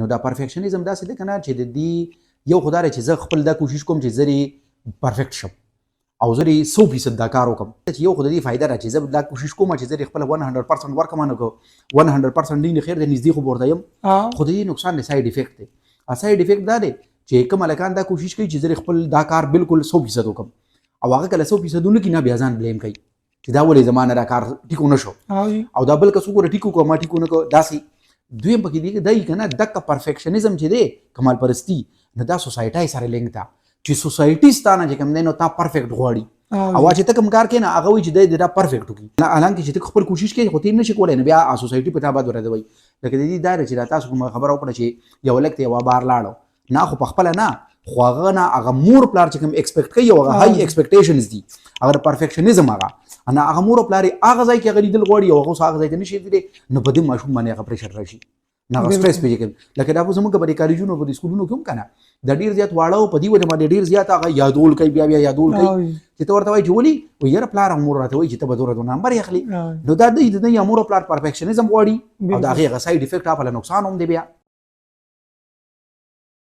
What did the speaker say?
نو دا پرفیکشنزم داسې دی کنه چې د دې یو خدای چې زه خپل دا کوشش کوم چې زه پرفیکټ شم او زه دې 100% دا کار وکم چې یو خو د دې فایده ده چې زه دا کوشش کوم چې زه دې خپل 100% ورکم، نه کو 100% نه، خیر دې، نږدې خو ورته یم. خو د دې نقصان دی، ساید افیکټ دی. ساید افیکټ دا دی چې کوم هلکان دا کوشش کوي چې زه خپل دا کار بالکل 100% وکم او هغه کله 100% نه کی نه، بیا ځان بلیم کوي چې دا ولې زما نه دا کار ټیکو نه شو او دا بل کس وګوره ټیکو کو، ما ټیکو نه کو. داسې دویم پکې دی دی کنه، دغه پرفیکشنزم چې دی، کمال پرستی، نو دا سوسایټي سره لینک ده چې سوسایټي ستانه چې کوم دی نو تا پرفیکټ غواړي او چې ته کوم کار کوې نه، هغه وایي چې دی دا پرفیکټ وکړي نه، حالانکه چې ته خپل کوشش کوې خو ته نه شي کولای، نو بیا سوسایټي په تا بد ورته وایي. لکه د دې دا چې دا تاسو کومه خبره وکړه چې یو هلک ته یوه بار لاړو نه، خو په خپله نه، خو هغه نه هغه مور پلار چې کوم ایکسپیکټ کوي او هغه های ایکسپیکټیشنز دي، هغه پرفیکشنزم، هغه نه هغه مور پلار هغه ځای کې هغه لیدل غواړي او هغه اوس هغه ځای ته نشي تللی، نو په دې ماشوم باندې هغه پریشر راشي نه، هغه سټرس پیږي. لکه دا زموږ په کالجونو، په سکولونو کې هم کنه د ډیر زیات واړه په دې وجه باندې ډیر زیات هغه یادول کوي، بیا بیا یادول کوي چې ته ورته وایي چې ولي و یاره پلار او مور راته وایي چې ته به دوره دوه نمبر اخلي. نو دا د مور پلار پرفیکشنزم غواړي او دا هغه ساید افیکټ خپل نقصان هم دی بیا.